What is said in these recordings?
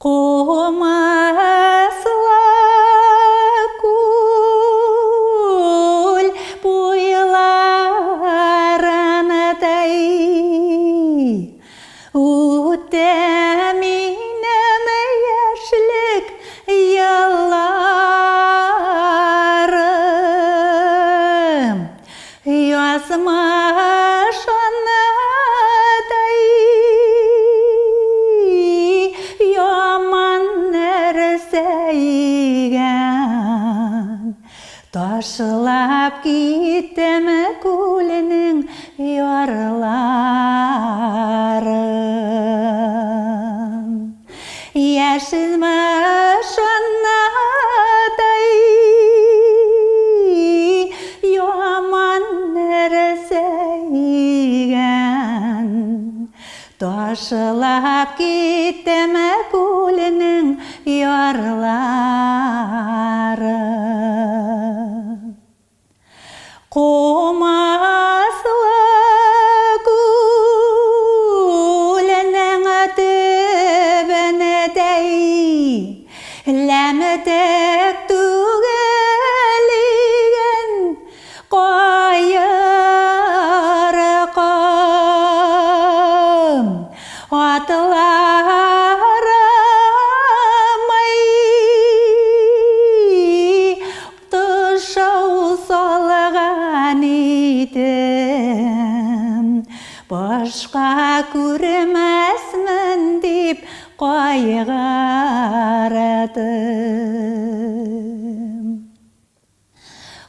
Кумаслы күл буйларындай Үтә минем яшьлек елларым. Язмыш анадай яман нәрсә игән. Ташлап киттем күлнең ярларын. Яшелмеш анадай яман нәрсә игән. Ташлап киттем күлнең ярларын. Кумаслы күленең төбенедәй Ләмтек түгел иген каер ком. Атларым Тышау салган идем, Башка күрмәсмен дип кайгырдым.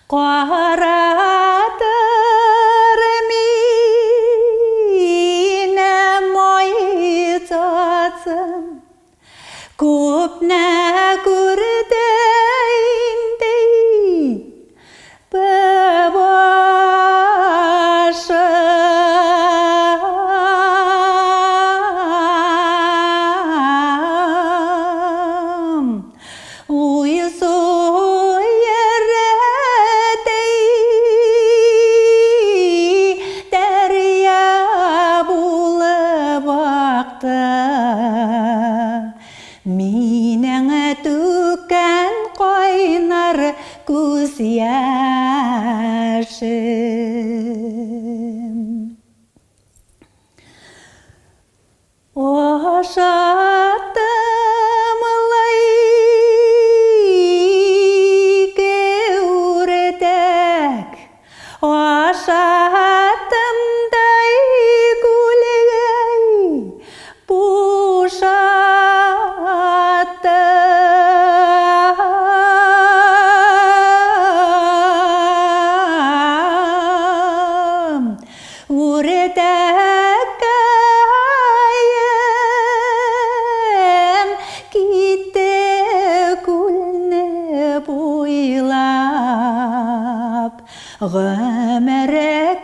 Каратыр минем ай цацым, Күпне күрде инде башым. Уйсу йөрәдәй дәрья булып акты. Минең түккән кайнар күз яшем. Ашаттым ике үрдәк, Ашаттым да күлгәй бушаттым. Үрдәккәем китте күлне буйлап, Гомеркәем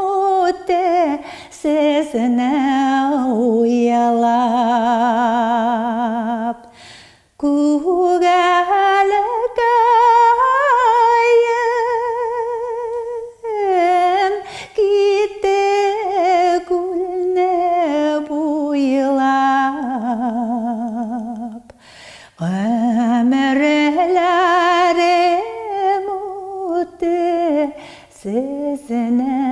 үтте сезне уйлап. Күгәлкәем китте күлне буйлап, Гомерләрем үтте сезне.